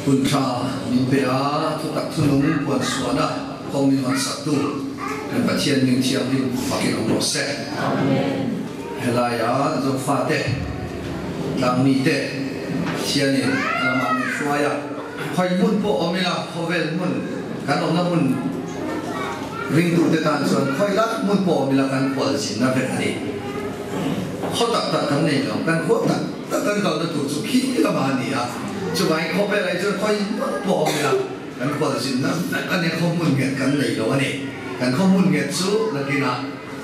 Hun tha min pe a, thutak thunung puan chhuahna kawng min hawn-saktu kan Pathian hming thianghlim fakin awm rawh se. Helaia Zofate, tlangmite Pathianin a lamah min hruai a, khawi hmun pawh awm ila, khawvel hmun kan awmna hmun ringtute tan chuan khawi lai hmun pawh awm ila kan khualzinna vek a ni. Khaw tak tak kan nei lo, kan khua tak tak kan kalna tur chu khi lamah a ni a, chuvangin khawvelah hi chuan khawi hmun pawh awm ila kan khualzinna vek a nia, khaw hmun nghet kan nei lo a ni. Kan khaw hmun nghet chu nakinah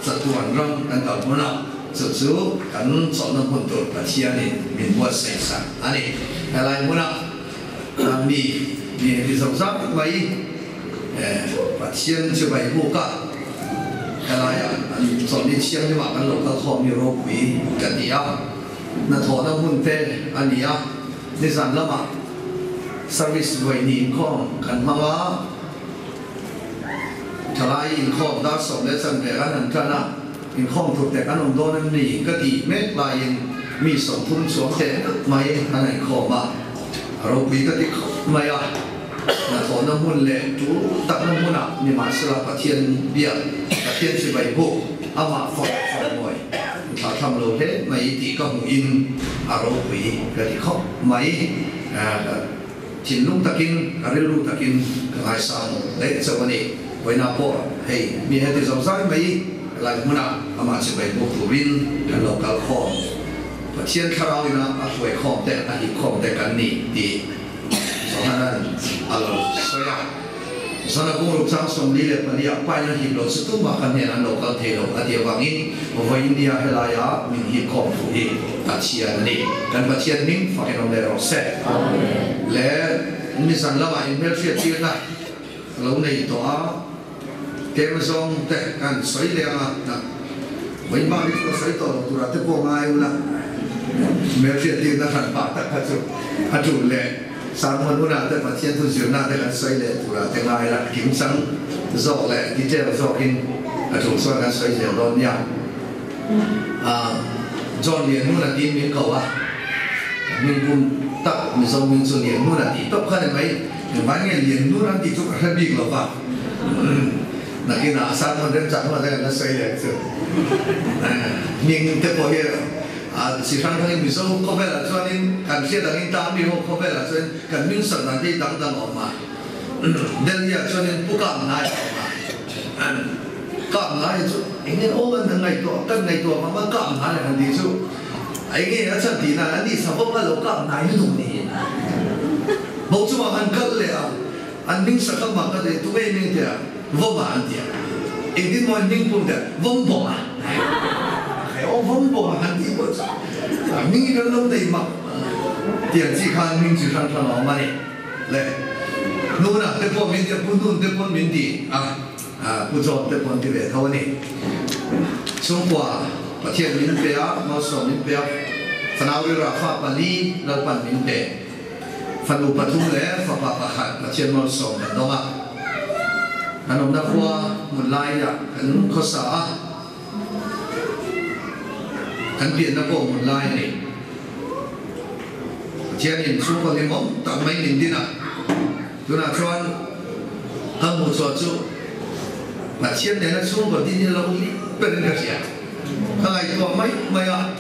chatuan ram kan kal hmun a, chu chu kan chawlhna hmun tur Pathianin min buatsaih sak a ni. Helai hmuna mi mi heti zo zat mai Pathian chu vai buk a, helaiah an chawlhni thianghlimah kan lo kal khawm hi ropui ka ti a, hnathawhna hmun te a ni a, nizan lamah service vawiin inkhawm kan hmang a, thalai inkhawm dar 10:15 kan han tan a, inkhawm tur te kan awm dawn em ni ka tih mek laiin mi 30 chuang teh mai an inkhawm a, a ropui ka ti khawp mai a. Hnathawhna hmun leh tul takna hmunah nimahsela Pathian biak, Pathian chibai buk, amah fak fak mawi thlahthlam lo hle mai tih ka hmuhin a ropui ka ti khawp mai. Thinlung takin, ka rilru takin ka ngaisang leh chauh a ni. Vawiinah pawh hei mi heti zo zai mai lai hmunah amah chibai buk turin kan lo kal khawm. Pathian thlarau ina a hruai khawm te, a hip khawm te kan ni tih Johanan a lo sawi a, Zana bungruk chang 44 ah pain a hip lo chu tumah ka hnenah an lo kal thei lo a ti avangin vawiin nia helaia min hip khawm thu hi Pathian a ni. Kan Pathian hming fakin awm leh rawh se. Le nizan lamah inhmelhriat tirna ka lo nei tawh a, tlem zawng te kan sawi leh anga na vawiin bak hi chu ka sawi tawh lo turah te pawh ngai ula hmelhriat tirna hran pah tak kha chu a tul leh sermon hunah te Pathian thu zirna te kan sawi leh turah te ngai la kimchang zawk leh detail zawkin a tul chuan kan sawi zel dawn nia. John Lianhmuna tiin min ko a, hming pum tak Mizo hming chu Lianhmuna tih tawp kha ni mai. Engvai nge Lianhmuna an tih chu ka hre bik lo va, nakinah sermon remchang hma te kan la sawi leh ang chu. Hming te pawh hi chi hrang hrangin Mizo khawvelah chuanin kan hriat angin tang mi ho khawvelah chuanin kan hming sak dan te hi dang dang a awm a. Delhi-ah chuanin Pu Kap Nai a awm a. Kap Nai chu eng nge awm an ngaihtuah kan ngaihtuah vang a Kap Nai han tih chu eng nge a chhan tih nan an nih savawm a lo Kap Nai lutuk niin bo chungah han kal leh a an hming sak a mak a ti tunge i hming tia Vawma an ti a engtin maw i hming pum tia Vawmbawma he aw Vawmbawma han tih pawh chu a hming hi kan lo nei mak tiang chi khan hming chi hrang hrang a awm a ni. Leh Nuna te pawh min ti a, Pu Nun te pawn min ti a, Pu John te pawn ti ve tho a ni. Chhungkua Pathian min pe a, malsawm min pe a, fanau rilra fa pali Lalpan min pe. Fanu pathum leh fapa pakhat Pathian malsawm kan dawng a. Kan awmna khua hmun laiah kan khawsa a, kan pianna pawh hmun lai a ni. Pathianin chhungkaw hlimawm tak mai min din a, tunah chuan ka hmuh chhuah chu Pathian nena chhungkaw din hi lo hlim berin ka hria. Ka ngaihtuah mai mai a,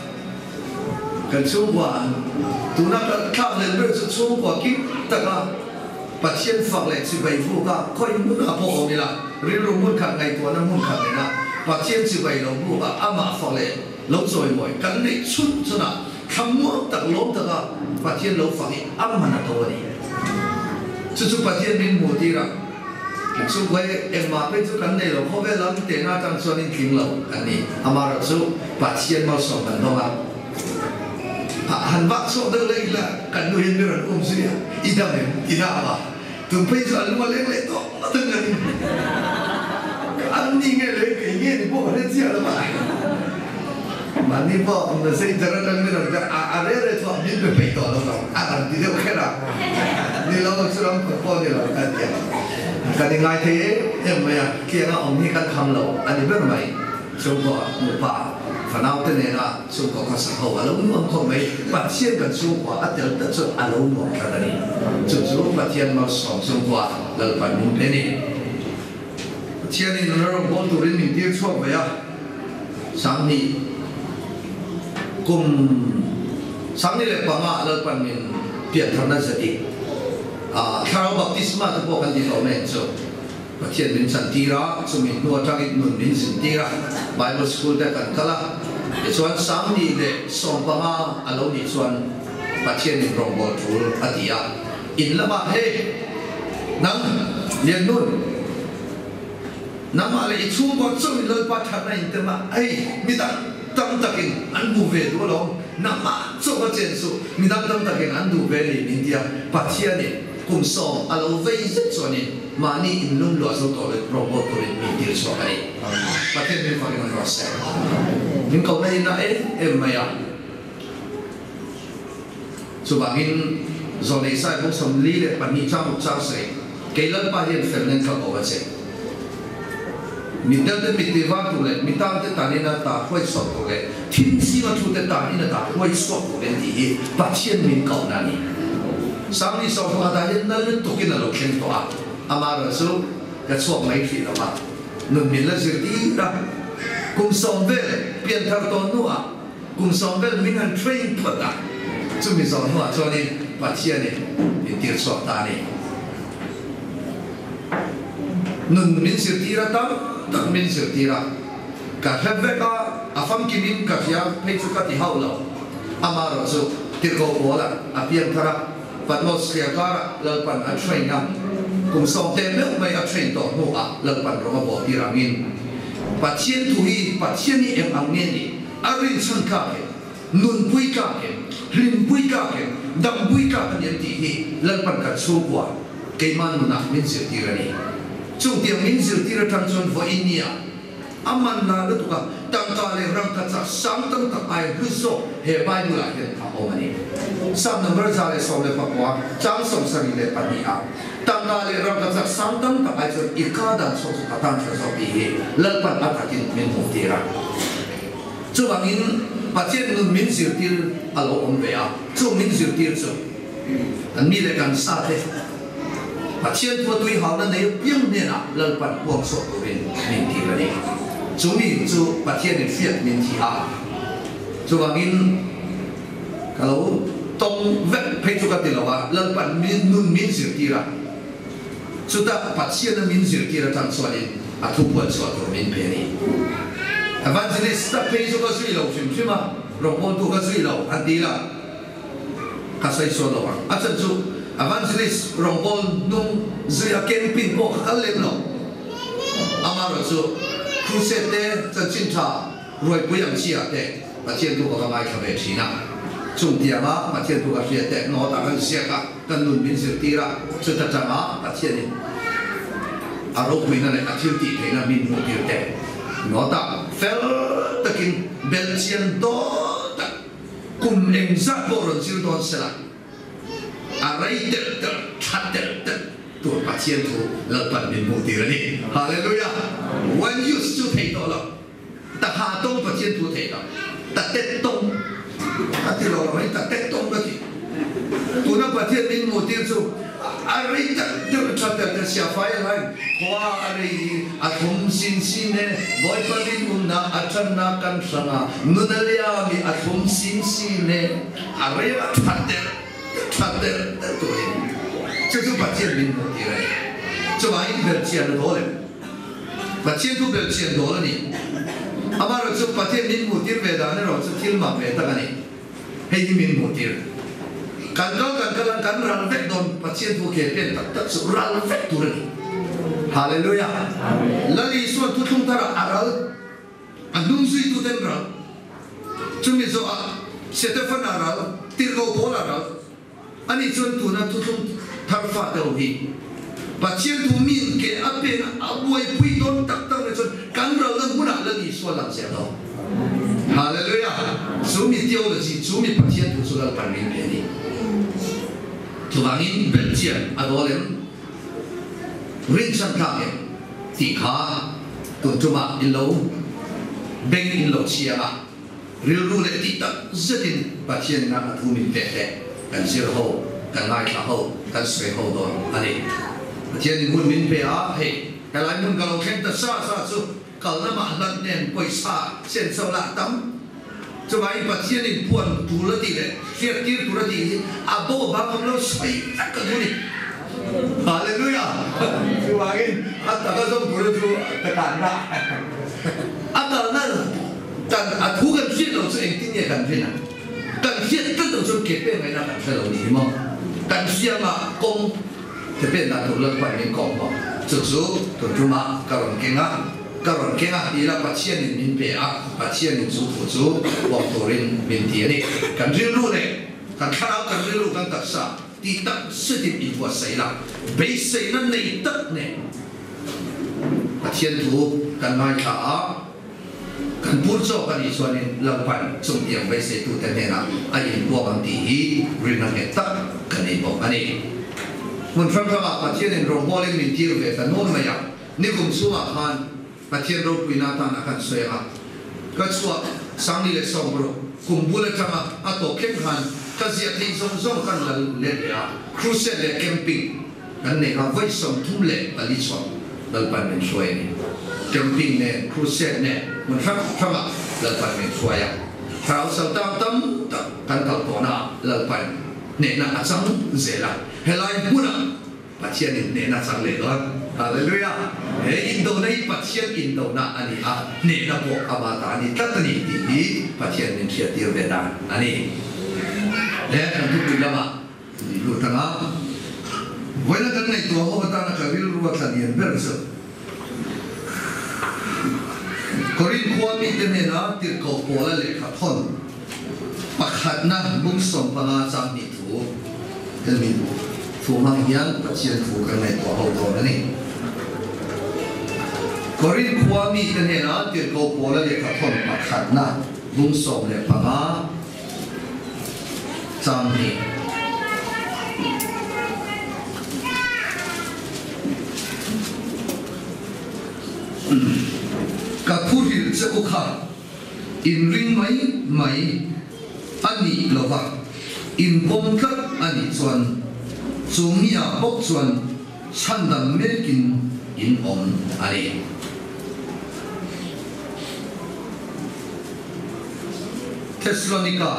kan chhungkua tuna ka thlak leh ber chu chhungkua kim taka Pathian fak leh chibai buka khawi hmunah pawh awm ila, rilru hmun khat ngaihtuahna hmun khat nena Pathian chibai lo buka amah fak leh lo chawimawi kan neih chhun chhunah Thlamuang tak lawm taka Pathian lo fak hi a man a to a ni. Chu chu Pathian min hmuh tir a, chu khawi engmah phei chu kan nei lo, khawvel lam tehna atang chuan in tling lo kan ni. Amaherawh chu Pathian malsawm kan dawng a, han vah chhuak deuh leh ila kan nu hian mi rawn um zui a, i dam em? I dam a, tun phei chu a lung a leng leh tawh ngawt ang ka ring. An ni nge leh kei nge ni pawh ka hre chiah lo a. Mahni pawh zei ber atang min rawn pe a, a re re chuan min pe peih tawh lo lo, a rawn ti deuh kher a, ni lo chu ram kawt pawh ni lo ka ti a, kan ingai thei em em mai a, tlianga awm hi kan kham lo a ni ber mai, chhungkaw nupa Fanaute nena chhungkaw khawsak ho a lo nuam khawp mai. Pathian kan chhungkua a tel tlat chuan a lo nuam tlat a ni. Chu chu Pathian malsawm chhungkua Lalpan min pe a ni. Pathianin a rawngbâwl turin min tir chhuak ve a, 2000 kum 2005 Lalpan min piantharna zadik a, Thlarau Baptisma te pawh kan ti tawh mai ang chu. Pathian min chantir a, chumi hnu atangin nun min zintir a, Bible School te kan kal a, tichuan 2015 a lo nih chuan Pathianin rawngbâwl tul a ti a, in lamah hei nang Liannun, nangmah leh i chhungkaw chauhin Lalpa thatna in tem a, hei midang tam takin an hmu ve duh alawm, nangmah chauh a chen chu midang tam takin an duh ve ni min ti a, Pathianin kum sawm a lo vei zet chuanin Mahni inlum luah zo tawh leh rawngbawl turin min tir chhuak a ni. Pathian min fakin an rawh se. Min kohna hi na em em mai a. Chuvangin Zawlnei Sai bawk 42 chang ruk chang sawi, Kei Lalpa hian fel nen ka ko a che. Mitdel te mit ti var tur leh mitan te tan ina ta hruai chhuak tur leh thim zinga thu te tan ina ta hruai chhuak tur en tih hi Pathian min kohna a ni. 2010 ah hian nal lutukin a lo thleng tawh a, amaherawhchu ka chhuak mai hrih lo a, nun min la zir tir a, kum sawm vel pianthar tawh hnuah kum sawm vel min han train phawt a, chumi zawh hnuah chuanin Pathianin min tir chhuak ta a ni. Nun min zirtir a, tam tak min zirtir a, ka hre vek a, a famkimin ka hria phei chu ka ti hauh lo. Amaherawhchu tirhkoh Paula a pianthar a, Patmos thliar karah Lalpan a train a, kum sawm teh meuh mai a train tawh hnuah Lalpan rawng a bawh tir angin Pathian thu hi Pathian hi eng ang nge ni? A rinchhan tlak em? Nunpui tlak em? Hlimpui tlak em? Dampui tlak a ni em tih hi Lalpan kan chhungkua keimah nunah min zirtir a ni. Chungtiang min zirtir atang chuan vawiin nia A man la lutuk a, tangka leh rangka chak sang tam tak aia hlu zawk he Bible ah hian a awm a ni. Psalm number 119 chang 72 ah, Tangka leh rangka chak sang tam tak ai chuan i ka dan chhuak chu ka tan tha zawk tih hi Lalpan a takin min hmuh tir a. Chuvangin Pathian nun min zirtir a lo awm ve a, chung min zirtir chu kan mi leh kan sa te, Pathian thua tui hauna nei apiang hnenah Lalpan puang chhuak turin min tir a ni. Chu mi chu Pathianin hriat min thi a. Chuvangin ka lo tawng vek phei chu ka ti lo a, Lalpan min nun min zirtir a. Chutah Pathiana min zirtir atang chuanin a thu puan chhuah tur min pe a ni. Evangelist tak phei chu ka zui lo hrim hrim a, rawngbawltu ka zui lo an ti la. Ka sawi sual lo ang. A chhan chu Evangelist rawngbawl hnung zui a camping pawh kha kal lem lo. Amaherawh chu Crusade te chanchin tha ruaipui ang chi ah te Pathian thu ka va ngaithla ve thin a. Chung tianga Pathian thu ka hria te note ah kan ziak a, kan nun min zirtir a, chuta tanga Pathianin a ropuina leh a thil tih theihna min hmuhtir te note ah fel takin belhchian dawn tak Kum engzat pawh rawn zir dawn sela, a rei telh telh, tha telh telh tur Pathian thu Lalpan min hmuh tir a ni. Hallelujah! One use chu thei tawh lo, ta ha tawng Pathian thu thei lo, ta tet tawng a ti lo lo mai, ta tet tawng ka ti. Tuna Pathian min hmuh tir chu A rei tak deuh tha tel te sia fai a hlain khua a rei hi a thlum sin sin e Bawipa min umna a tanna kan hrang a nun a liam i a thlum sin sin e a rei a tha tel tha tel tel turin chu chu Pathian min hmuh tir a ni chuvangin belchian a dawl em Pathian thu belchian dawl a ni amaherawhchu chu Pathian min hmuh tir ve dan erawh chu thil mak ve tak a ni. Hei hi min hmuh tir. Kan kal kan kal a, kan ral vek dawn. Pathian thu ke pen tak tak chu ral vek tur a ni. Hallelujah! Lal Isuan thuthlung tharah a ral, a hnung zuituten ral. Chumi zawhah Setefana ral, Tirhkoh Paula ral. Ani chuan tuna thuthlung thar fate ho hi Pathian thu min ke a pen a buaipui dawn tak tak mai chuan kan ralna hmunah Lal Isua lang zel dawn. Hallelujah! Chu mi theology, chu mi Pathian thu chu Lalpan min pe a ni. Chuvangin belhchian a dawl em? Rinchhan thlak em? Tih kha tun tumah in lo beng in lo chhiang a. Rilru leh tih tak zetin Pathian ina a thu min pek leh kan zir ho, kan ngaithla ho, kan sawi ho dawn a ni. Pathianin hun min pe a, hei helai hmun ka lo thleng ta sa sa chu kalna mah hlat nen pawisa senso lah tam. Chuvangin Pathianin puan tur a tih leh hriattir tur a tih hi a bo a bang awm lo sawi vek ka duh a ni. Hallelujah! Chuvangin a taka zawm tura chu ka tanna a kalna Kan a thu kan hriat loh chu engtin nge kan rin a? Kan hriat tlat loh chuan ke pen ngaihna kan hre lo ni hi maw? Kan hriama kawng ke pen dan tur Lalpan min kawng maw? Chu chu tun tumah ka rawn keng a, ka rawn keng a ti ila Pathianin min pe a, Pathianin chu thu chu huam turin min ti a ni. Kan rilru leh kan thlarau, kan rilru, kan taksa tih tak zetin inbuatsaih ila, beiseina nei tak nen Pathian thu kan ngaithla a. Kan pur chawk a nih chuanin Lalpan chungtiang beiseitute hnenah a inpuak ang tih hi rinna nghet tak kan nei bawk a ni. Hmun hrang hrangah Pathianin rawngbawlin min tir ve ta nual mai a, nikum chhungah khan Pathian ropuina atana kan sawi ang a, ka chhuah 2016 kum bul atanga a tawp thleng khan ka ziah theih zawng zawng kan la let leh a, crusade leh camping Kan nei kha vawi 34 chhuak Lalpan min hruai a ni. Camping nen, crusade nen, hmun hrang hrangah Lalpan min hruai a. Thlarau saltang tam tak kan kal tawhnaah Lalpan hnehna a chang zel a. Helai hmunah Pathianin hnehna a chang leh dawn. Hallelujah! He indona hi Pathian indona a ni a, hnehna pawh ama ta a ni tlat a ni tih hi Pathian min hriattir ve dan a ni. He kan thupui lamah Tih lut anga vawiina kan ngaihtuah ho atana ka rilru a tla lian ber chu Korin khua mite hnena tirhkoh Paula lehkha thawn pakhatna bung 15 chang hnih thu hemi thu hmang hian Pathian thu kan ngaihtuah ho dawn a ni. Korin khua mite hnena tirhkoh Paula lehkha thawn pakhatna bung 15 Chang hnih. Ka thu hrilh che u kha in ring mai mai a nih lova in pawm tlat a nih chuan chu mi-ah bawk chuan chhandam mekin in awm a ni. Thessalonika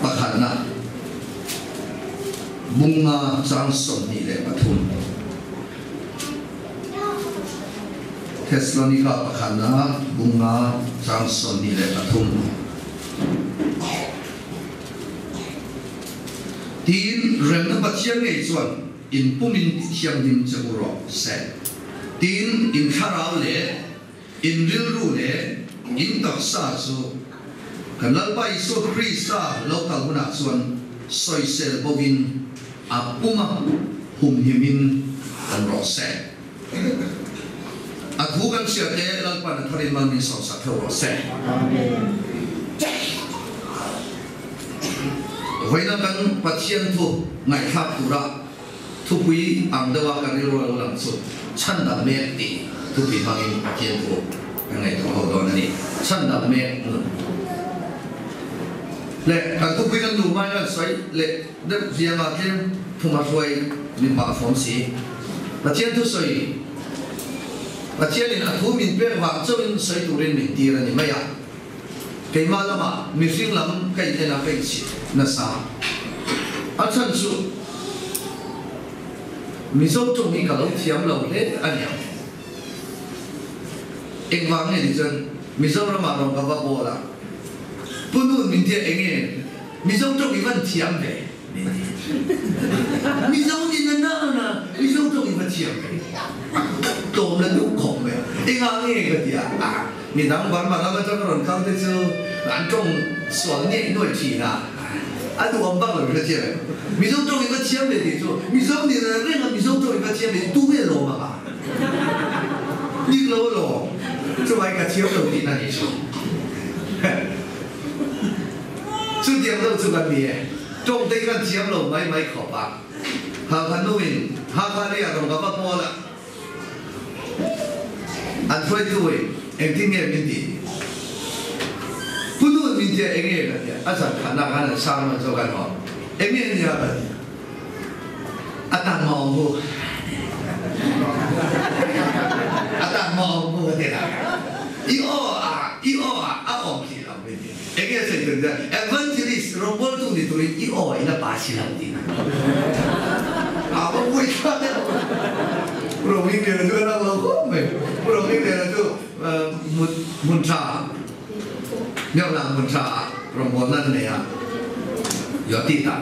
pakhatna bunga chang 23. Thessalonika pakhatna bunga chang 23. Tiin remna Pathian ngei chuan in pumin tithianghlim che u rawh se. Tin, in thlarau leh in rilru leh in taksa chu kan Lalpa Isua Krista lo kal hunah chuan sawisel bovin a puma humhimin awm rawh se. A thu kan hria te Lalpan a tharin mal min sawmsak theuh rawh se. Vawiina kan Pathian thu ngaihthlak tura thupui ang deuha kan rilru a lo lang chu chhandam mek tih thupui hmangin Pathian thu kan ngaihtuah ho dawn a ni. Chhandam mek nun leh kan thupui kan duh hmain kan sawi leh deuh zianga tlem thuma hruai min pah fawm si. Pathian thusawi Pathianin a thu min pek vang chauhin sawi turin min tir a ni mai a. Keimah lamah mihring lam ka in en a ka inchhit nasa. A chhan chu Mizo tawng hi ka lo thiam lo hle a niang. Engvang nge ni chuan Mizoramah rawn ka va bawl a, Pu Nun min tia enge Mizo tawng i van thiam ve min ti. Mizo ni na na na Mizo tawng i va thiam ve. Ka tlawm la duh khawp mai a, engah nge ka ti a. Midang Burma lam atanga rawn kal te chu an tawng sual ngeih nuai thin a, a duhawm bak lo hre chiang em? Mizo tawng in va thiam ve tih chu Mizo ni reng reng a Mizo tawng in va thiam ve tih tu nge lawm ang a? Dik lo alawm, chuvai ka thiam lo tihna nih chu. Chutiang deuh chu kan ni e, tawng te hi kan thiam lo mai mai khawp a, Halkha nu in Hakha lei ah rawn ka va pawl a. An hruaitu in engtin nge min tih? Pu Nun min tia eng nge ka tia? A zan khatna khan an sermon zawk an awm. Eng nge nia ka ti? A tan maw awm hu? A tan maw awm hu ka ti la. I aw a i aw ah a awm thih lo min ti. Eng nge sawi tur tia? Evangelist rawngbawltu ni turin i aw in a pa si lo tihna. A va buai thlak em! Pu Rohmingliana chu ka dang lo khawp mai. Pu Rohmingliana chu hmun tha, Myohlang hmun tha ah rawngbawlna an nei a, Yotita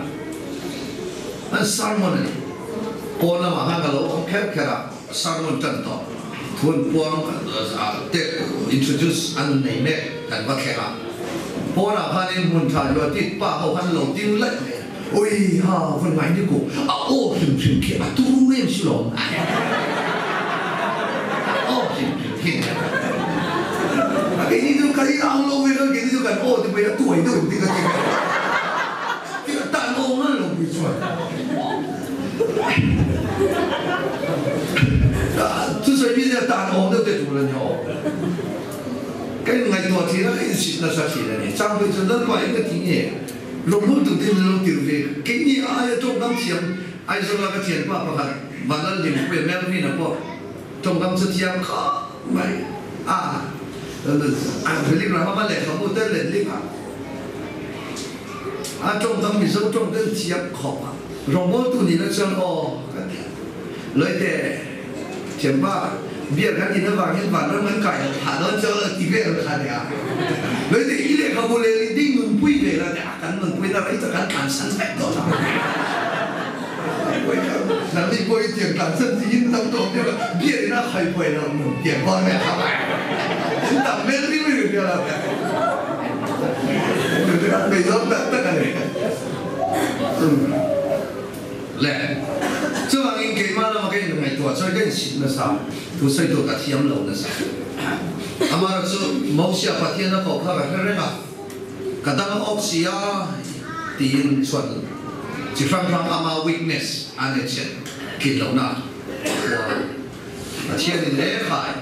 an sermon a ni. Pawn lamah khan ka lo awm kher kher a, sermon tan tawh. Thunpuang te introduce an nei mek kan va thleng a, pawnah khanin hmun tha luah tit pa ho khan lo ding laih mai a, Ui ha vawn ngai ni ku, a aw hrim hrim khi a turu em si lawm, a aw hrim hrim khi nia a keini chu ka in ang lo ve khan keini chu kan aw te pawh hi a tuai deuh engtin ka ti ve a, tan aw ngal lo pui chuan. Thusawi mi nia tan awm deuh te tur a ni aw. Ka inngaihtuah thin a, ka insit nasa thin a ni. Changpui chuan Lalpa eng ka ti nge? Rawngbawl tur te min lo tir ve. Keini aia tawngkam thiam Aizawla ka thianpa pakhat Vanlalhlimpuia Melvin-a pawh tawngkam chu thiam khawp mai a. Philip Rahama lehkhabu te letling a. A tawngkam Mizo tawng ten thiam khawp a. Rawngbawltu nih na chuan aw ka ti a. Lawite, thiampa, beer kan in avangin vanram kan kai lo phah dawn chuang lo ti vel kha nia. Lawite, i lehkhabu leh leh ding nunpui ve la nia, kan nunpui na rei tak kan tlansan vek dawn a. Nangni pawh i tiang tlansan chi in tam tawh viau a, beer in a khai pawh i lo nun tiang kual mek kha mai. In tam hmel riu riu nia lo nia. Hmei zawng tak tak a ni. Le, chuvangin keimah lama ka inngaihtuah chuan ka insit nasa, thu sawitu ka thiam lo nasa. Amaherawh chu Mosia Pathian a koh kha ka hre reng a, ka dang awk si a tiin chuan chi hrang hrang ama weakness a nei chhiat tlin lohna khuaa Pathianin lehkhai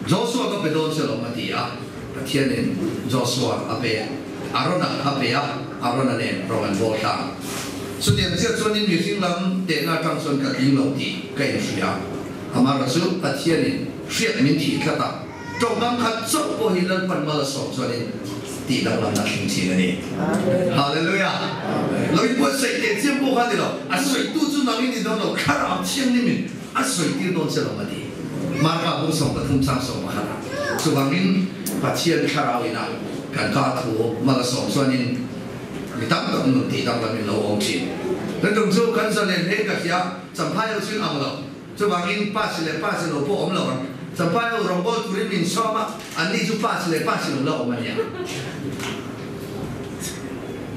Joshua ka pe dawn che lawm a ti a, Pathianin Joshua a pe, Arona a pe a, Arona nen rawng an bawl ta. Chutiang chiah chuanin mihring lam tehna atang chuan ka tling lo tih ka inhria. Amaherawh chu Pathianin hriat min thih tlat a, tawngkam khat chauh pawh hi Lalpan mal a sawm chuanin tih danglamna hring thin a ni. Hallelujah! Lo inbuatsaih teh chiam pawh kha ni lo, a sawitu chu nangin ni dawn lo, Thlarau Thianghlimin A sawitir dawn che lo a ti. Marka bung 13 chang 11 ah. Chuvangin Pathian thlarau ina kan ka thu mal a sawm chuanin mi tam tak nun tih danglam in lo awm thin. Kan tum chu kan zalen hle ka hria, Champhai ho chu in ang lo. Chuvangin pa si leh pa si lo pawh awm lo ang. Champhai ho rawngbawl turin min sawm a, anni chu pa si leh pa si lo la awm a nia.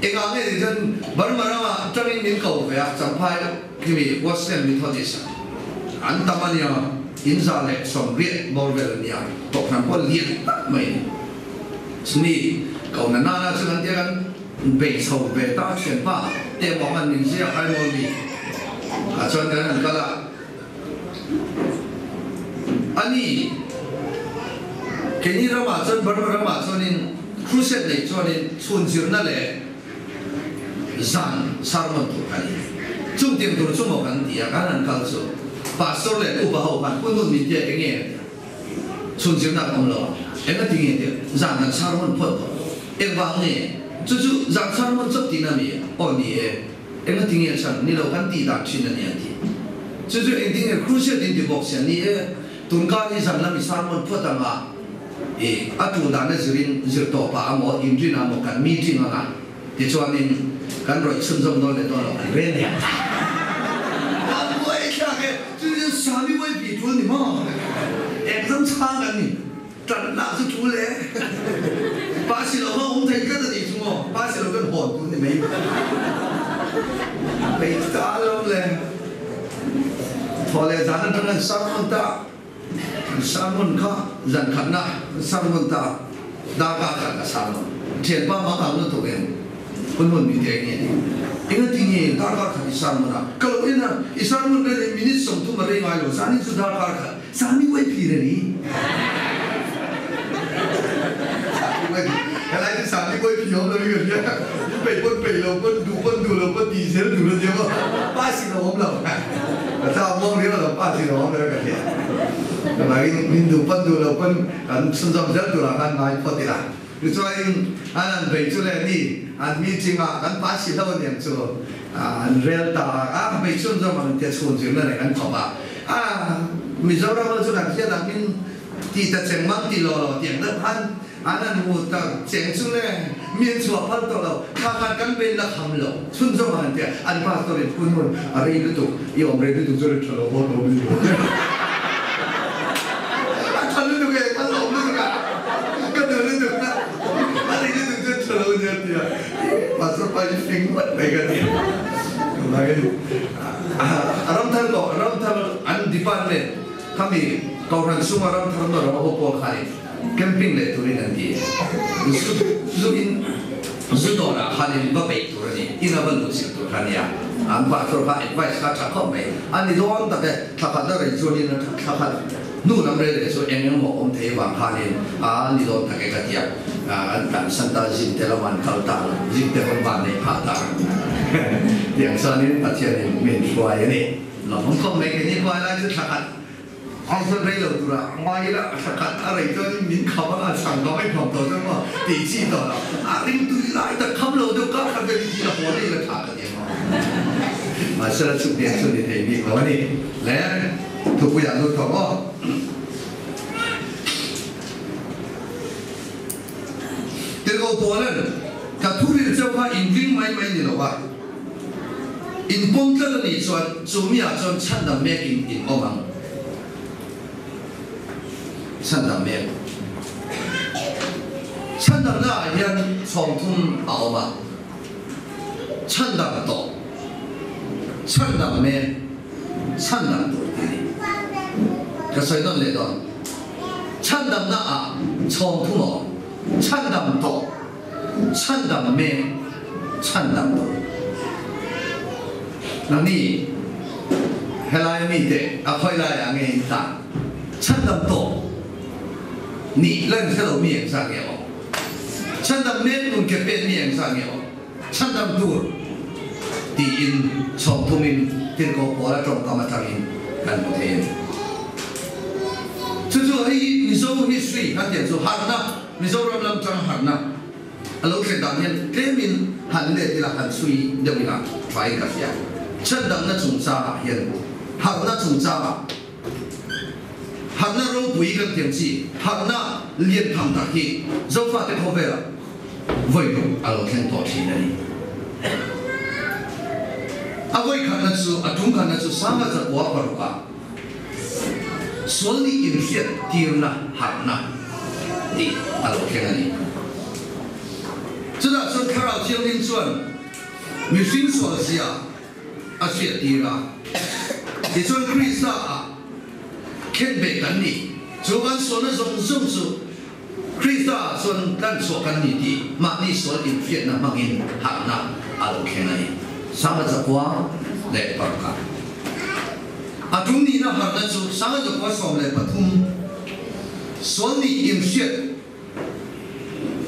Engah nge tih chuan Burma ramah tangin min ko ve a, Champhai Khimi Wesleyan Methodist an tam a nia, in 180 bawr vel a nia, kohhran pawh lian tak mai a ni. Chumi kohna nana chu kan tia kan bei chho ve ta thianpa te mawng an min ziak ai maw mi ah chuan kan han kal a, a ni keini ramah chuan Burma ramah chuanin crusade nei chuanin chhun zirna leh Zan sermon tur kha ni. Chung tiang tur chu maw kan ti a, kan han kal chu Pastor leh upa ho khan Pu Nun min tia enge a tia. Chhun zirna ka awm lo a, enga ti nge tia zan kan sermon phawt tawh. Engvang nge? Chu chu zan sermon chauh tihna mi a? Aw ni e, enga ti nge chhan ni lo kan tih dan thin a ni an ti. Chu chu engtin nge Crusade in ti bawk sia ni e, tunkar hi zan lam i sermon phawt ang a, I a tul dan a zirin zir tawh pah a maw, inrin a maw kan meeting anga tichuanin kan rawih chhunzawm dawn leh dawn lo kan rel leh ang. Kan buai thlak e, chu chu Sami buai pi tul ni maw? Exam chhang kan ni, tan lah chu tul e. Pa si lo kha awm thei tlat a nih chu maw, pa si lo kan hawn tur ni mai. Hei ta alawm le, thaw leh zan atang an sermon ta. Sermon kha zan khatna sermon ta darkar khat a sermon thianpa mang ang lutuk em hun hun mi te nge ni enga ti nge darkar khat i sermon a ka lo en a i sermon reng reng minute 30 a rei ngai lo zanin chu darkar khat. Sami uai phir a ni. Sami uai phir. Helai chu Sami uai phir awm lo in ka hria. In peih pawn peih lo pawn, duh pawn duh lo pawn tih zel tur a nia maw. Pass in a awm lo. Ka thla a muang riau lo, pass in a awm lo ka hria. Chuvangin min duh pawn duh lo pawn kan chhunzawm zel turah khan ngai phawt ila. Tichuanin an han bei chu le ni, an meeting ah kan pass hi hlo aniang chu an rel ta a, bei chhunzawm ang tia chhun zirna nen an khawp a, a Mizoram ah chu kan hriat ang in ti ta cheng mang ti lo lo tiang deuh khan an han hmu ta cheng chu le mi an chhuah phal tawh lo, thla khan kan bei la kham lo chhunzawm ang an tia an pastor in phun hun a rei lutuk i awm rei lutuk chu ri tha lo haw tawh mi lo. A tha lutuk e, ka lawm lutuk a, ka duh lutuk a, a ri lutuk chu tha lo nia tia Pastor pa hi fing ngawt mai ka ti. Chuvangin ramthar tawh, ramthar an department khami Kohhran chhunga ramthar nawr ram a ho pawl khanin camping leh turin an ti. Zu zu in zu dawrah khanin va beih tur a ni, ina va luh chilh tur kha a nia. An pastor kha advice kha tha khawp mai. A ni dawn tak e, thla khat a rei chuanin a thla khat hnu lam rei leh chu eng eng maw awm thei vang khanin a ni dawn tak e ka ti a. An tlansan ta, zim te lamah an kal ta, zim te pawn van neih phah ta. Tiang chuanin Pathianin min hruai a ni. Lawmawm khawp mai keini khuai lai chu thla khat Au chuan rei lo tura ngai ila a thla khat a rei chuan min kham a, a chhang tawh mai kham tawh chuan maw tih chi tawh lo. A ring tui lai tak kham lo deuh kar khat vel hi chi la haw daih ila tha ka ti ang aw. Mahse la chhuk nen chu ni thei bik lo a ni. Le thupuiah lut tawh maw. Tirhkoh Paula'n ka thuril cheu kha inring mai mai ni lo a. In pawm tlat a nih chuan chu miah chuan chhandam mek in in awm ang. Chhandam mek. Chhandamna ah hian chhawmthum a awm a. Chhandam tawh, chhandam mek, chhandam tur tih a ni. Ka sawi nawn leh dawn. Chhandamna ah chhawmthum a awm. Chhandam tawh. Chhandam mek, chhandam tur. Nangni helai mite a khawi laiah nge in tlan? Chhandam tawh nih la in hre lo mi engzah nge awm? Chhandam mek nun ke pen mi engzah nge awm? Chhandam tur tiin chhawm thumin tirhkoh pawl a tawngkam atangin kan hmu thei a ni. Chu chu hei hi Mizo history kan tiang chu harhna Mizoram lam tang harhna a lo thlen dan hian tlemin han let ila han chhui deuh ila thain ka hria. Chhandamna chungchangah hian harhna chungchangah harhna ropui kan thiam chi harhna lian tham tak hi Zofate khawvelah vawi ruk a lo thleng tawh thin a ni. A vawi khatna chu a tum khatna chu Sanga Zakua parukah Sual nih inhriat tirna harhna tih a lo thleng a ni. Chutah chuan Thlarau Thianghlim chuan mihring sual zia a hriat tir a, tichuan Krista ah khen ve kan ni. Chu kan sualna zawng zawng chu Krista ah chuan kan chhuah kan ni tih mahni sual inhriatna hmangin harhna a lo thleng a ni. Sanga Zakua leh Parka. A tum nihna harhna chu Sanga Zakua 13 sual nih inhriat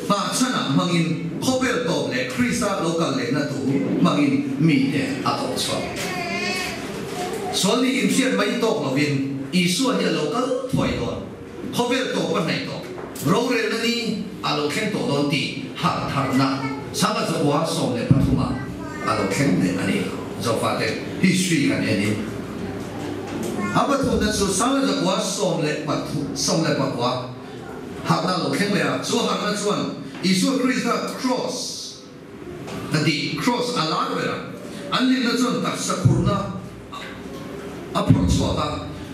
hmahchhanah hmangin khawvel tawp leh Krista lo kal lehna tur hmangin mite a tawh chhuak. Sual nih inhriat mai tawk lovin Isua hi a lo kal thuai dawn. Khawvel tawp a hnaih tawh. Rorelna ni a lo thleng tawh dawn tih harh tharna Sanga Zakua 13 ah a lo thleng leh a ni. Zofate history kan en in a pathumna chu Sanga Zakua 19 harhna a lo thleng leh a, chu harhna chuan Isua Krista cross a tih, cross a lar ber a, an hlimna chuan taksa phurna a phawrh chhuak a,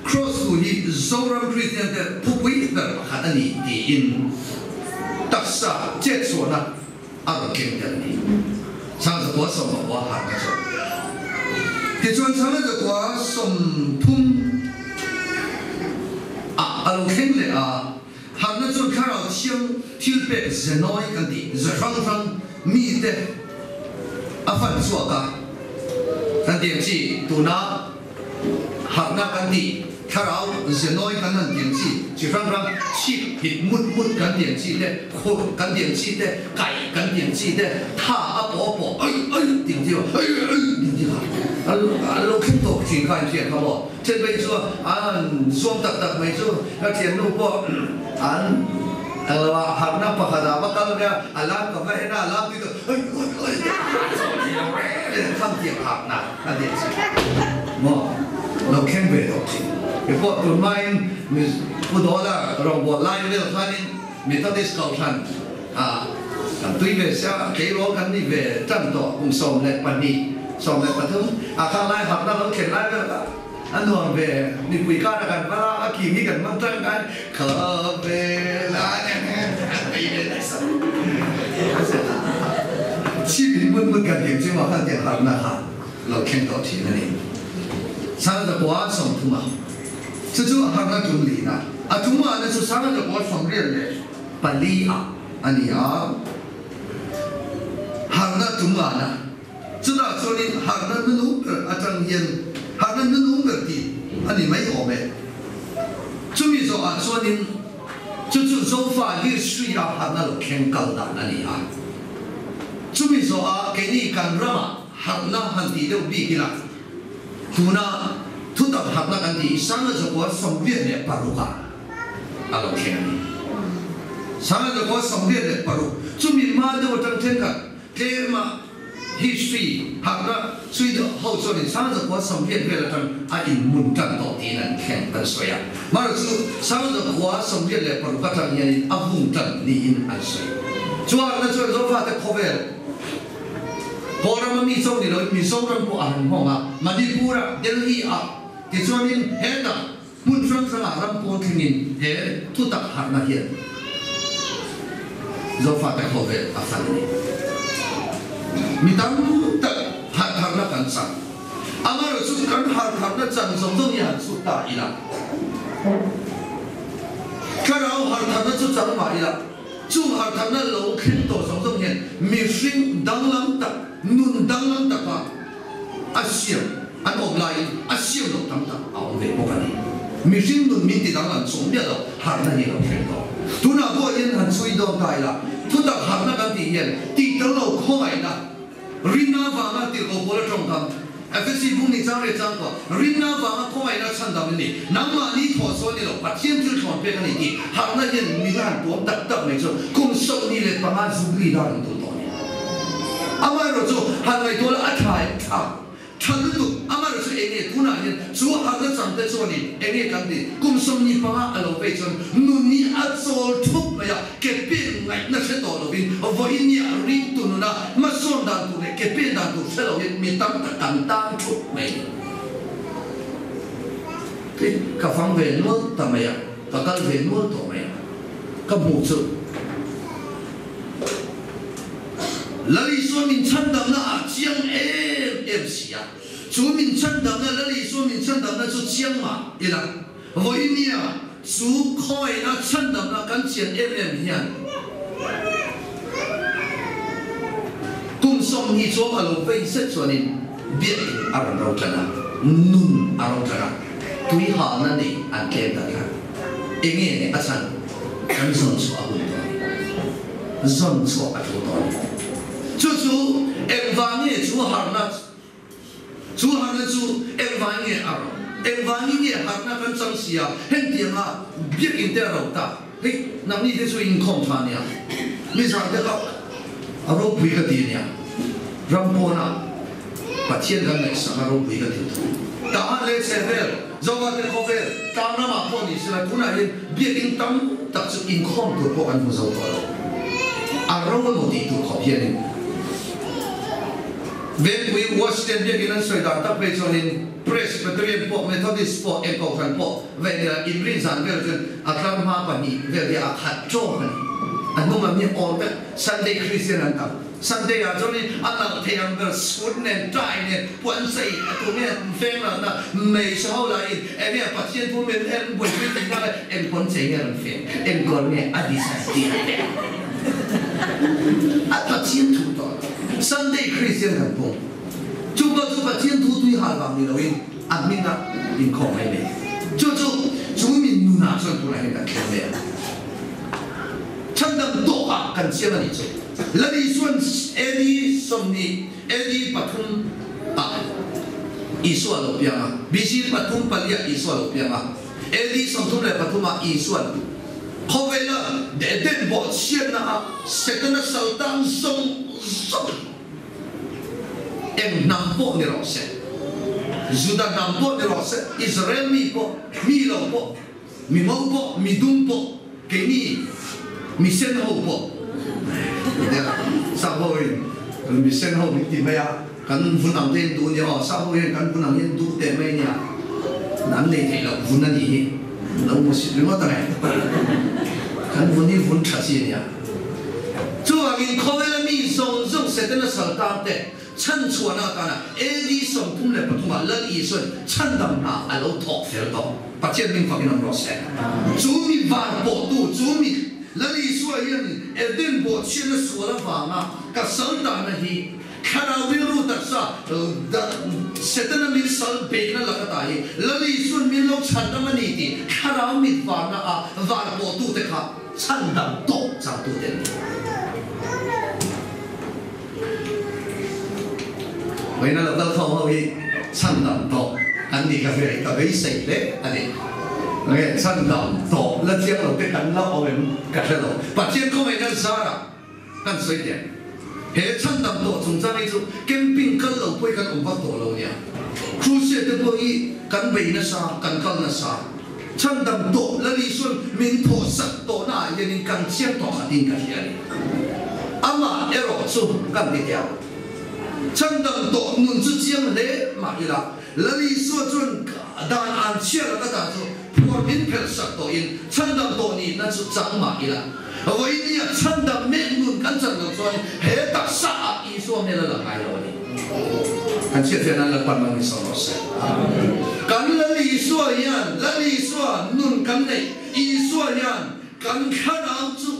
Cross thu hi Zoram Kristian te thupui ber pakhat a ni tiin taksa chetchhuahna a rawn keng tel a ni. Sangzakua 19 harhna chuan. Tichuan Sangzakua 30 ah a lo thleng leh a, harhna chuan Thlarau Thiang thilpek ze nawi kan tih ze hrang hrang mite a fan chhuak a, kan tih ang chi tuna harhna kan tih. Thlarau ze nawi kan han tiang chi, chi hrang hrang chhip hit mut mut kan tiang chi te, khurh kan tiang chi te, kaih kan tiang chi te, tha a pawh a pawh aih aih tiang chi aih aih tiang chi kha an lo thleng tawk thin kha in hriat kha maw? Then phei chu an zuam tak tak mai chu ka thiannu pawh an englo ah harhna pakhat ah va kal mai a, a lam ka va en a, a lam tui tawh aih aih aih a chawl thei lo reng reng a, kham tiang harhna a tiang chi maw lo thleng ve tawh thin. Kei pawh tun hmain Pu Dawla rawngbâwl lai vel khanin Methodist Kohhran ah kan tui ve sia, tleirawl kan ni ve tan tawh kum 12, 13 ah khang lai harhna lo thlen lai vel kha a nuam ve, mipui kara kan val a, a kim hi kan hmang tangkai khawvel a tei ve nasa. Chhip in hmun hmun kan tiang chungah khan tiang harhna kha lo thleng tawh thin a ni. Sangzakua 30 a chu chu harhna tum lina a tum ah na chu Sangzakua 84 ah a ni a. Harhna tum ah na chutah chuanin harhna nunung ber atang hian harhna nunung ber tih a ni mai awm e. Chumi zawh ah chuanin chu chu Zofa history a harhna lo thleng kal dan a ni a. Chumi zawh ah keini kan ramah Harhna han tih deuh bik ila, tuna thutak harhna kan tih hi 1986 ah a lo thleng a ni. 1986, chumi hma deuh atang thenkhat tlema history harhna chhui deuh ho chuanin 1980 vel atang a inmun tan tawh tiin an thleng an sawi a. Marawhchu 1986 atang hianin a vung tan niin an sawi. Chu harhna chuan Zofate khawvel Kawlram a mi chauh ni loin Mizoram pawh a han hmawng a, Manipur-ah, Delhi-ah, tichuanin hetah hmun hrang hrangah ram pawn thlengin he thutak harhna hian Zofate khawvel a fan a ni. Mi tam tak harh tharna kan chang. Amaherawhchu chu kan harh tharna chan zawng zawng hi han chhut ta ila, thlarau harh tharna chu chang mah ila, Chung hartharna lo thleng tawh zawng zawng hian mihring danglam tak, nun danglam taka a siam an awm laiin a siam loh tam tak a awm ve bawk a ni. Mihring nun min ti danglam chawm miah lo harhna hi a lo thleng tawh. Tunah pawh hian han chhui dawn ta ila, thutak harhna kan tih hian tih tel lo khawngaihna, Rinna avanga tirhkoh pawl a tawngkam, Efesi bung ni chang leh changkua, Rinna avanga khawngaihna chhandam i ni, nangmahni thawh sawn ni lo, Pathian thil thlawn pek a ni tih harhna hian min han tuam tak tak mai chu kum 25 Jubilee dar an tul tawh a ni. Amaherawhchu han ngaihtuah la a tha em tha? Tha lutuk, amaherawhchu eng nge tunah hian chu harhna chang te chuanin eng nge kan tih? Kum 25 a lo vei chuan nun hi a chawl thup mai a, ke pen ngaihna hre tawh lovin vawiin nia ringtu nuna hmasawn dan tur leh ke pen dan tur hre lohin mi tam tak kan tan thup mai. Kei ka fang ve nual ta mai a, ka kal ve nual tawh mai a, ka hmuh chu Lal Isua min chhandamna ah chiang em em si a, chu min chhandamna Lal Isua min chhandamna chu chiang mah ila, vawiin nia chu khawngaihna chhandamna kan chian em em hian kum 20 chuang a lo vei zet chuanin biakinn a rawn ro tan a, nun a ro tan a, tui halna nei an tlem ta tlat. Enge nih a chhan kan zawn chhuah a hun tawh a ni. Zawn chhuah a tul tawh a ni. Chu chu engvang nge chu harhna chu harhna chu engvang nge a ro engvang in nge harhna kan chang si a hengtianga biakinn te a ro ta hei nangni te chu inkhawm tha nia nizan te kha a ropui ka ti ania ram pawnah Pathian kan ngaihsak a ropui ka ti tho. Tahan leh chhehvel Zofa te khawvel tlang ramah pawh ni sela tunah hian biakinn tam tak chu inkhawm tur pawh kan hmu zo tawh lo. A ro emaw tih tur khawp hianin Vengpui Washington biakinn an sawi dan tak phei chuanin Presbyterian pawh Methodist pawh eng kohhran pawh veh nila inrin zan vel chuan a tlar hma pahnih vel hi a khat tawk a ni. A hnung lam hi awl vek Sunday Christian an tam. Sunday ah chuan in a nalh thei ang ber suit nen tie nen puan chei a tur nge feng lalh na hmeichhe ho lah in eng nge Pathian thu min en buaipui tih nghal e eng puan chei nge rawn feng eng kawr nge a design tih a feng a Pathian thu tawh lo Sunday Christian kan pung chu pawh chu Pathian thu tui hal vang ni lo in a hming ah inkhawm mai mai. Chu chu chu mi nunah chuan tunah hian kan thleng mek a. Chhandam tawkah kan chiang a nih chu. Lali chuan AD 20 AD pathum ah Isua a lo piang a, BC pathum pali ah Isua a lo piang a, AD 33 ah Isua'n khawvela Eden bawhchhiatna ah Setana saltang zawng zawng eng hnam pawh ni rawh se, Juda hnam pawh ni rawh se, Israel mi pawh, mi lo pawh, mi ngo pawh, mi dum pawh, keini mi sen ho pawh, sap ho in mi sen ho min ti mai a, kan vun ang te in duh nia aw, sap ho hian kan vun ang hi an duh teh mai nia, an nei theih loh vun a nih hi, lo hmusit ringawt a nge, kan vun hi vun tha chi a nia. Chuvangin khawvela mi zawng zawng Setana saltan te chhanchhuahna atana AD 33 ah Lal Isua'n chhandam hna a lo thawk fel tawh. Pathian hming fakin awm rawh se. Chu mi van pawhtu, chu mi Lal Isua hian Eden bawhchhiatna sual avanga ka saltana hi Thlarau rilru taksa Setana min sal beihna laka ta hi Lal Isua'n min lo chhandam a ni tih Thlarau mit varna a var pawhtute kha Chhandam tawh changtute an ni. Vawiina lo kal khawm ho hi chhandam tawh an nih ka hria i ka beisei hle a ni. Nge chhandam tawh la chiang lo te kan la awm em ka hre lo. Pathian khawngaihna zarah kan sawi teh. He chhandam tawh chungchang hi chu camping kal lo pawh hi kan awm vak tawh lo nia. Crusade te pawh hi kan bei nasa, kan kal nasa. Chhandam tawh Lal Isuan min thawh sak tawhna ah hianin kan chiang tawh khat in ka hria a ni. Amah erawh chu kan ti teh ang. Chhandam tawh nun chu chiang hle mah ila, Lal Isua chuan dan an chhiar laka ta chu phuar min phelh sak tawhin chhandam tawh nihna chu chang mah ila. Vawinia chhandam mek nun kan chan loh chuan he taksa ah Isua hmel a lang ngai lo a ni. Kan chhiathian an Lalpan man min sawm rawh se. Kan Lal Isua hian Lal Isua nun kan neih Isua hian kan thlarau chu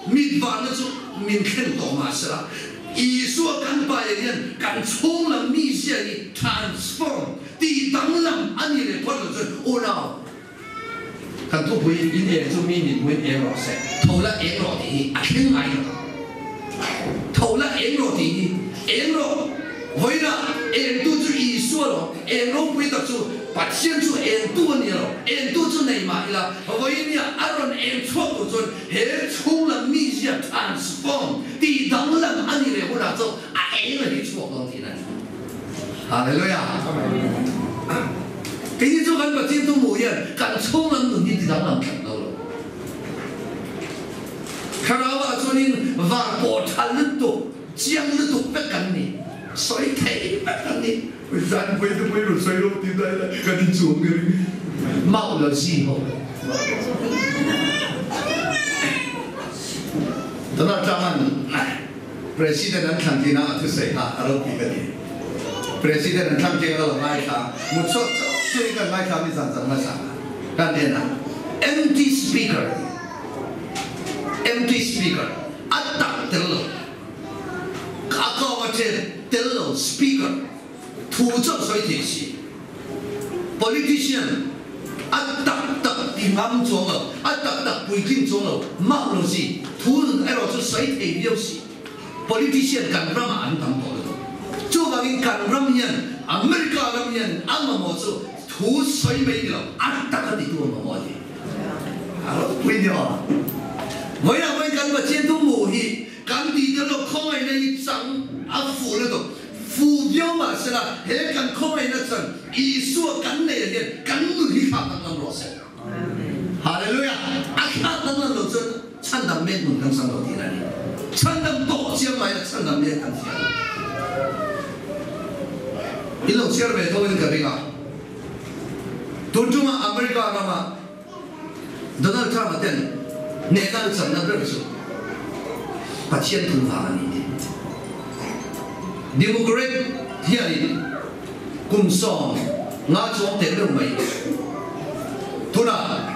mit vanna chu min thlen tawh mah sela Isua kan paia hian kan chhung lam mizia hi transform tih danglam a nih leh phawt loh chuan unau Kan thupui in eng chu mi mit hmuin eng rawh se. Tho la eng rawh tih hi a thleng ngai lo. Tho la eng rawh tih hi eng rawh. Vawiinah engtu chu Isua lo, eng ropui tak chu Pathian chu engtu a ni lo, engtu chu nei mah ila, vawiinia a rawn eng chhuak tur chuan he chhung lam mizia transform tih danglam a ni leh hunah chuan a eng a ni chhuak dawn tihna a ni. Hallelujah! Keini chu kan Pathian thu hmuh hian kan chhung lam nun hi ti danglam tlat lo lo. Thlarauah chuanin var pawh tha lutuk, chiang lutuk vek kan ni, sawi thei vek kan ni. Zan pui te pui rawn sawi lo ti ta ila kan inchuang ka ring. Mau la zi ho. Donald Trump-a'n President an thlan tina a thusawi kha a ropui ka ti. President an thlang ṭeng a lo ngaithla, mut chhuak chauh chuin kan ngaithla mi zan zan hmasa kan en a, empty speaker a ti. Empty speaker, a tak tel lo, a kawng a ṭhen tel lo speaker, thu chauh sawi thei si. Politician, a tak tak ti ngam chuang lo, a tak tak puitling chuang lo, mah lo si, thu erawh chu sawi thei viau si. Politician kan ramah an tam tawh lutuk. Chuvangin kan ram hian, America ram hian a mamawh chu thu sawi mai ni lo, a tak a titu a mamawh a ti. A ropui ni aw. Vawiinah vawiin kan Pathian thu hmuh hi kan tih tel lo khawngaihna hi chang a fuh lutuk. Fu viau mah sela, he kan khawngaihna chuan Isua kan neih ah hian kan nun hi thlak danglam rawh se. Hallelujah! A thlak danglam lo chuan chhandam mek nun kan chang lo tihna a ni. Chhandam tawh chiang mai la chhandam mek kan thiam. In lo chhiar ve tho in ka ring a. Tun ṭuma America rama Donald Trump-a ten hnehna an channa ber chu Pathian thu vang a ni tih. Democrat hianin kum 50 chuang teh meuh mai tunah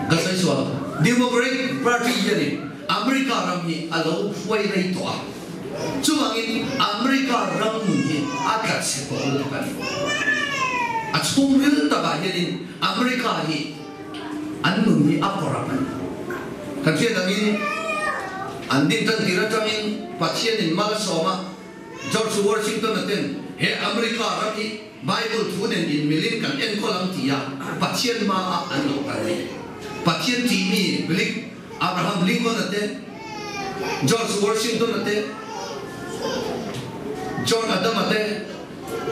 ka sawi sual Democrat party hianin America ram hi a lo hruai rei tawh a, chuvangin America ram nun hi a tla chhe tawh lutuk a ni. A chhungril takah hianin America hi an nun hi a corrupt a ni. Kan hriat angin an din tan tir atangin Pathianin mal a sawm a, George Washington-a ten he America ram hi Bible thu nen inmilin kan enkawl ang tia Pathian hmaah an lo kal ni. Pathian tihmi Bilik Abraham Lincoln-a te, George Washington-a te, John Adama te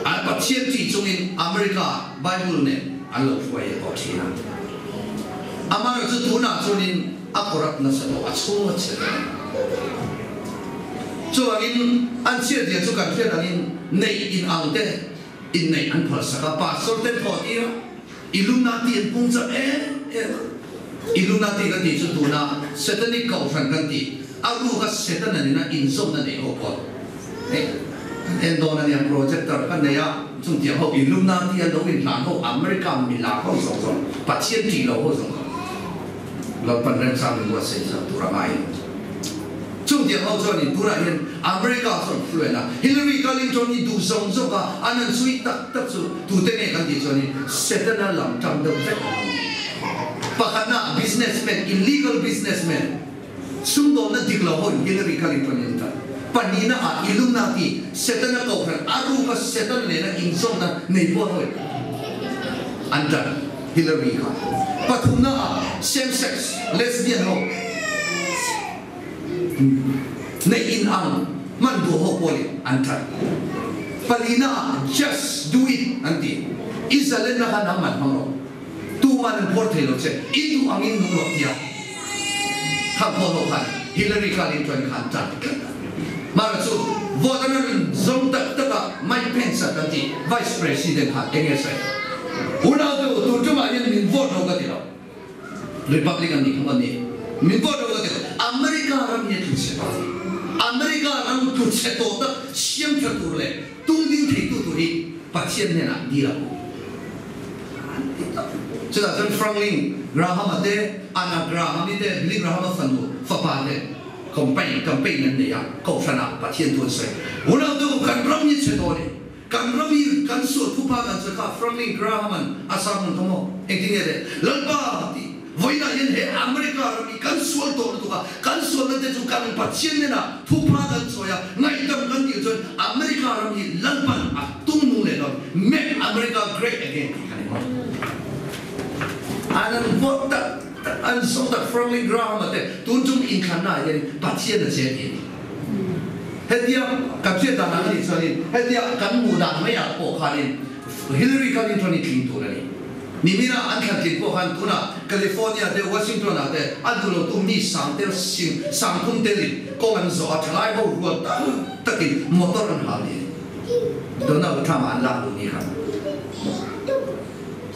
an Pathian tih chungin America Bible nen an lo hruai leh tawh thin a. Amaherawhchu tunah chuanin a corrupt nasa tawh, a chhung a chhe tawh a ni. Chuvangin an chhiat zia chu kan hriat angin neih in ang te inneih an phalsak a, pastor te thawh tir a, Illuminati an pung chak em em a. Illuminati kan tih chu tuna Satanic kohhran kan tih, a ruka Setana nena inzawmna nei ho pawh hei kan en dawn a nia, projector kan nei a, chungtiang ho Illuminati an lo inhlan ho America milar ho zawng zawng Pathian tih lo ho zawng kha Lalpan remchang min buatsaih chak tur a ngai. Chungtiang ho chuanin tunah hian America chu an fluent a, Hillary Clinton hi duh zawng zawk a, an han sui tak tak chu tute nge kan tih chuanin Setana lam tang deuh vek an awm. Pakhatna businessman, illegal businessman, sumdawnna dik lo hoin Hillary Clinton hi an tan. Pahnihna ah Illuminati, Setana kohhran a ruka Setana nena inzawmna nei pawh hoin an tan Hillary kha. Pathumna ah same sex, lesbian ho Neih in ang hman duh ho pawhin an that. Palina ah just do it an ti. I zalenna kha nangman hmang rawh. Tuman an phawr thei lo che. I duh angin nung rawh tia kha phaw ho khan Hillary Clinton kha an tan tlat a. Mahra chu vote an rawn zawng tak tak a Mike Pence a kan ti Vice President khan eng nge sawi? Unau te u tun tumah hian min vote lo ka ti lo. Republic an nih kha maw ni? Min vote lo ka ti lo. America ram hi a tlu chhe ta hi. America ram tlu chhe tawh tak siam tha tur leh tung ding thei tu tur hi Pathian hnenah dil ang u. An ti tak. Chutah chuan Franklin Graham-a te, Anna Graham-i te, Billy Graham-a fanu fapa te campaign campaign an nei a, Kohhranah Pathian thu an sawi. Unau te u, kan ram hi chhe tawh a ni. Kan ram hi kan sual thupa kan sawi kha Franklin Graham-a'n a sermon kha maw? Engtin nge le? Lalpa tih vawiinah hian he America ram hi kan sual tawh lutuk a, kan sualna te chu kan Pathian nena thupa kan sawi a, ngaihdam kan tih chuan America ram hi Lalpa'n a tum nung leh dawn, Make America Great Again tih kha ni maw? An an vote tak tak, an zawng tak Franklin Graham-a te tun chung inthlanna ah hian Pathian a che tih a ni. Hetia kan hriat dan ang a nih chuanin hetia kan hmuh dan maiah pawh khanin Hillary Clinton hi tling tur a ni. Nimina an thlan tlin pawh khan tunah California te Washington ah te a duh lotu mi sang tel sing sang thum telin kawng an zawh a thalai ho rual tak takin motor an hal ni a ni. Donald Trump a an lak duh ni khan.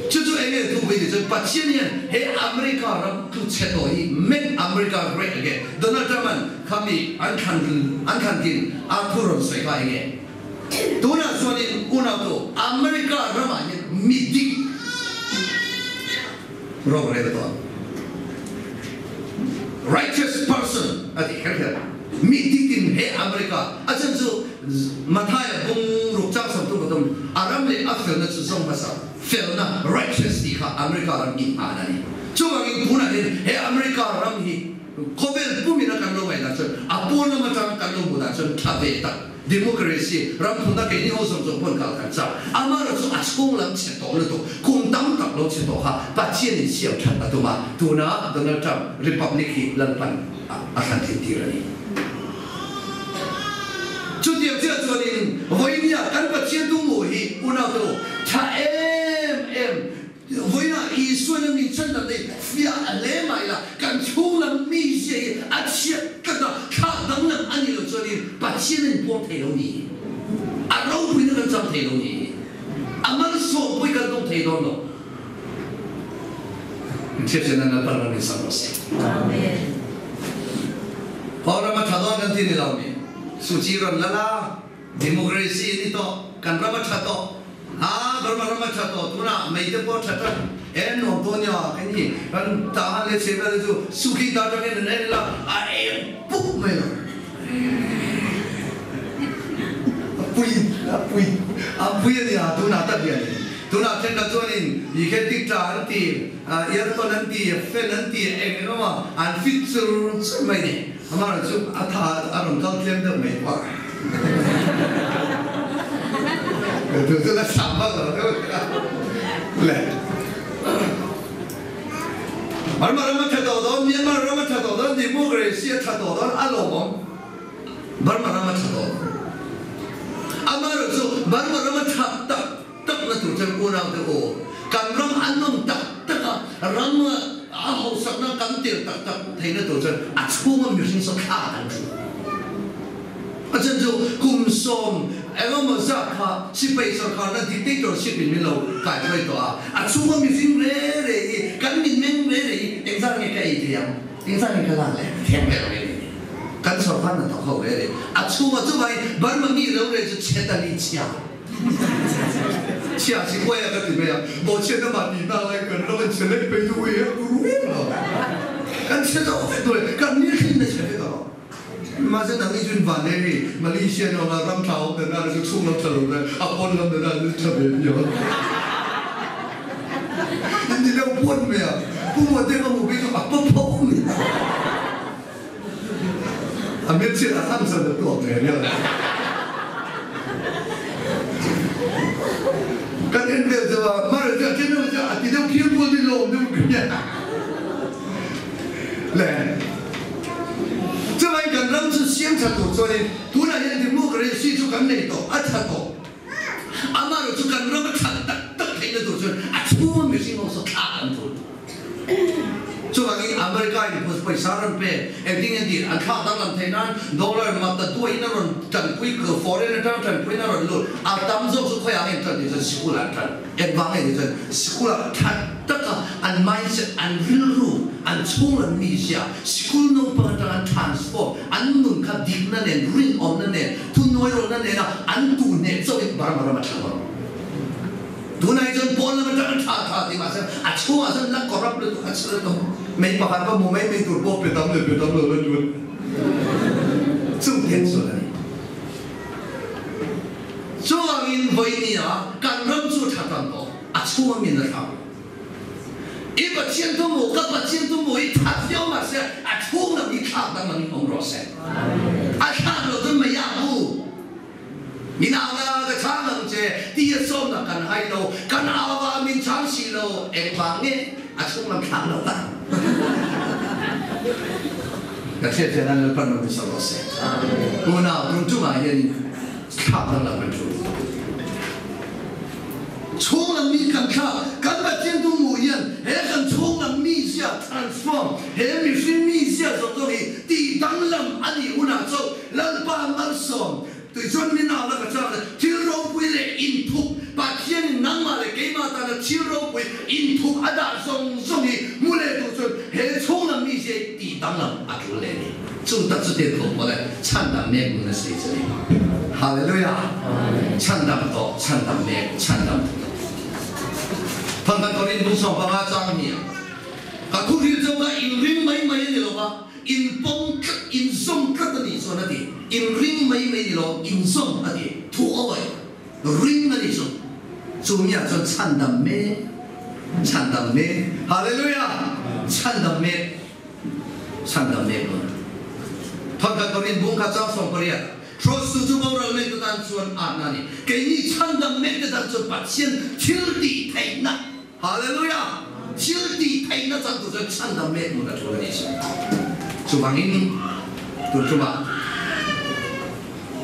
Chu chu eng nge thu pui tih chuan Pathian hian he America ram tlu chhe tawh hi Make America Great Again Donald Trump an khami an thlan an thlan tin a thu rawn sawi kha eng nge? Tunah chuanin unautu America ramah hian mi dik rorel tawh ang. Righteous person a tih kher kher. Mi dik in he America a chan chu Mathaia bung ruk chang sam tum pathum a ram leh a felna chu zawng hmasa felna righteous tih kha America ram in hman a ni. Chuvangin tunah hian he America ram hi khawvel pumin a kan lo ngaihdan chuan a pawn lam atang kan lo hmuh dan chuan tha ve tak Democracy ram thunna keini ho zawng zawng pawn kal kan chak. Amaherawh chu a chhung lam chhe tawh lutuk, kum tam tak lo chhe tawh kha Pathianin siam that a tum a, tuna Donald Trump Republic hi Lalpan a thlan thin tir a ni. Chutiang chiah chuanin vawinia kan Pathian tummu hi unaute u tha em em Vawiinah Isuan a min chhan dan hi fiah a hle mai la, kan chhung lam mizia hi a chhiat tlat a, thlak danglam a nih loh chuanin Pathian a inpuang thei lo ni, a ropuina kan chang thei lo ni, a malsawm pawh hi kan tawng thei dawn lo. Hriatchian nan Lalpan ram in sak rawh se. Amen. Aw ram a tha dawn kan ti ni lo mi? Suchi rawn la la. Democracy ni tawh, kan ram a tha tawh, aa Burma ram a tha tawh, tunah Meite pawh a tha tlat, en nuam tawh nia kei ni kan Tahan leh Chhehvel te chu Sukhi ta atangin an en ila a eng pup mai lo. A pui, a pui, a pui a nia tunah tak hian. Tunah thenkhat chuanin i khe tikta an ti, aircon an ti, fan an ti, eng eng emaw an fit chur chur mai ni. Amaherawhchu a tha a rawn kal tlem deuh mai pawh. Chu chu la sam vak lo deuh le. Burma rama tha tawh dawn, Myanmar rama tha tawh dawn, democracy a tha tawh dawn a lawmawm. Burma rama tha tawh. Amaherawhchu Burma rama tha tak tak na tur chuan unau te aw, kan ram a nawm tak tak a, ram a hausakna kan tel tak tak theihna tur chuan a chhunga mihring saw thla kan thu. A chhan chu kum sawm engemaw zat kha sipai sorkarna dictatorship in min lo kaihruai tawh a, a chhunga mihring re re hi kan mitmeng re re hi engzat nge ka ei thei ang, engzat nge ka lak leh thiam ve lo nge ni. Kan sorkarna thawk ho re re a chhunga chuvangin Burma mi ro re chu chhet a ni chhia. Chhia si kuai a ka ti mai a, bawhchhiat a mah tih hna lai kan ram an chhe lek phei chu ui a ku ru em lo. Kan chhe zo vek tur e, kan ni hrin na chhe vek a lo. Mahse nang hi chuan van leh hei Malaysia ni awm a, ram tha awm dan na chu chhung lam tha lo le, a pawn lam dan na chu tha ve viau a. In ti deuh puat mai a, Pu Muante ka hmuh phei chu a pa pho mai. A hmelchhiat a thang san a tuak ve nia. Kan en vel deuh a, mara chu a then deuh chu a ti deuh phian kual ni lawm deuh ka nia. Le. Chuvangin kan ram chu siam tha tur chuanin tunah hian democracy chu kan nei tawh, a tha tawh. Amaherawh chu kan ram a that tak tak theihna tur chuan a chhunga mihring ho saw thla kan thul. Chuvangin America in pawisa rawn pe, engtin nge tih an thlak danglam theih nan dollar mata duain a rawn tanpui, foreign atang tanpuiin a rawn lut. A tam zawk chu khawiah nge an tan tih chuan sikul ah an tan. Engvang nge tih chuan sikul ah that taka an mindset, an rilru, an chhung lam mizia, sikul naupang atang an transform, an nun kha dikna nen, rinawmna nen, thuhnuairawlna nena an tu hneh chauhin Burma ram a tha lo. Tunah hi chuan pawn lam atang tha tha tih mahse a chhungah chuan la corrupt lutuk a chhe lutuk. Mei pakhat va hmu mai mai tur pawh pe tam leh pe tam lo la tul. Chung hian sual a ni. Chuvangin vawinia kan ram chu tha tam tawh a chhunga min a thlau. I Pathian thu mu, ka Pathian thu mu hi that viau mahse a chhung lam hi thlak danglam in awm rawh se. A thlak lo chuan mei ah bu. Min au la, ka chhang ang che, ti a sawmna kan hai lo, kan au a min chhang si lo, engvang nge a chhung lam thlak lo ta? Ka hriat hian an Lalpan rawn insawi rawh se. Unau, tun tumah hian thlak danglam kan tul. Chhung lam mi kan thlak, kan Pathian tu hmuh hian he kan chhung lam mizia transform, he mihring mizia zawng zawng hi tih danglam a nih hunah chauh Lalpa malsawm tui chuan min au la ka chak le, thil ropui leh inthup, Pathianin nangmah leh keimah tana thil ropui inthup a dah zawng zawng hi hmu leh tur chuan he chhung lam mizia hi tih danglam a tul leh a ni. Chung tak chu tirhkoh pawh le chhandam mek nun a sawi chu a ni. Hallelujah! Chhandam tawh, chhandam mek, chhandam thut. Thangkhat Korin bung 15 chang hnih ah ka thuhril chu ka inring mai mai a ni lo va, In pawm tlat, in zawm tlat a nih chuan a ti. In ring mai mai ni lo, in zawm a ti. Thu awih, ring a nih chu. Chu miah chuan chhandam mek, chhandam mek. Hallelujah! Chhandam mek, chhandam mek lo. Thawnthat Korin bung kha chang 18, Cross tu chu boral mek te tan chuan atna a ni. Keini chhandam mek te tan chuan Pathian thil tih theihna. Hallelujah! Thil tih theihna chan tur chuan chhandam mek nun a tul a ni chu. Chuvangin tun tumah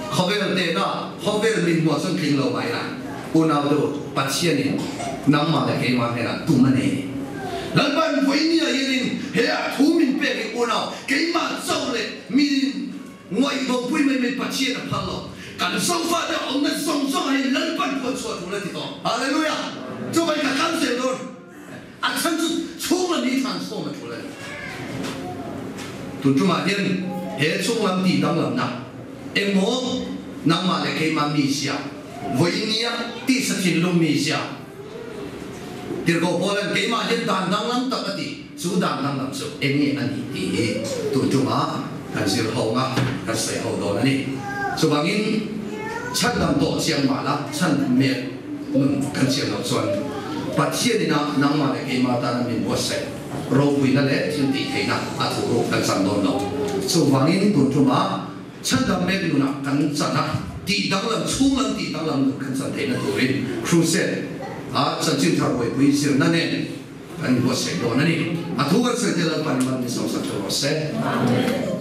khawvel tehna, khawvel min hmuah chuan tling lo mai la, unautu Pathianin nangmah leh keimah hnenah tum a nei a ni. Lalpan vawinia hianin he a thu min pek hi unau keimah chauh leh mi Ngaihbopui mai mai Pathian a phal lo. Kan sofa te awmna zawng zawng ah hian Lalpan puan chhuah tur a ti tawh. Hallelujah! Chuvangin ka kal zel dawn. A chhan chu chhung lam hi transform a tul a ni. Tun tumah hian he chhung lam tih danglamna engmaw nangmah leh keimah mizia, vawiin nia tisa thinlung mizia, Tirhkoh Paula'n keimah hian dan danglam tak a ti. Chu dan danglam chu eng nge a nih tih hi tun tumah kan zir ho nga, kan sawi ho dawn a ni. Chuvangin chhandam tawh chiang mah la, chhandam mek Nun kan siam loh chuan Pathian ina nangmah leh keimah tana min buatsaih ropuina leh thil tih theihna a thuhruk kan chan dawn lo. Chuvangin tun tumah chhandam mek nunah kan chan a, tih danglam chhung lam tih danglam nun kan chan theihna turin Crusade a chanchin thar buaipui zirna nen kan inbuatsaih dawn a ni. A thu kan sawi te Lalpan i man min sawmsak ṭha rawh se. Amen.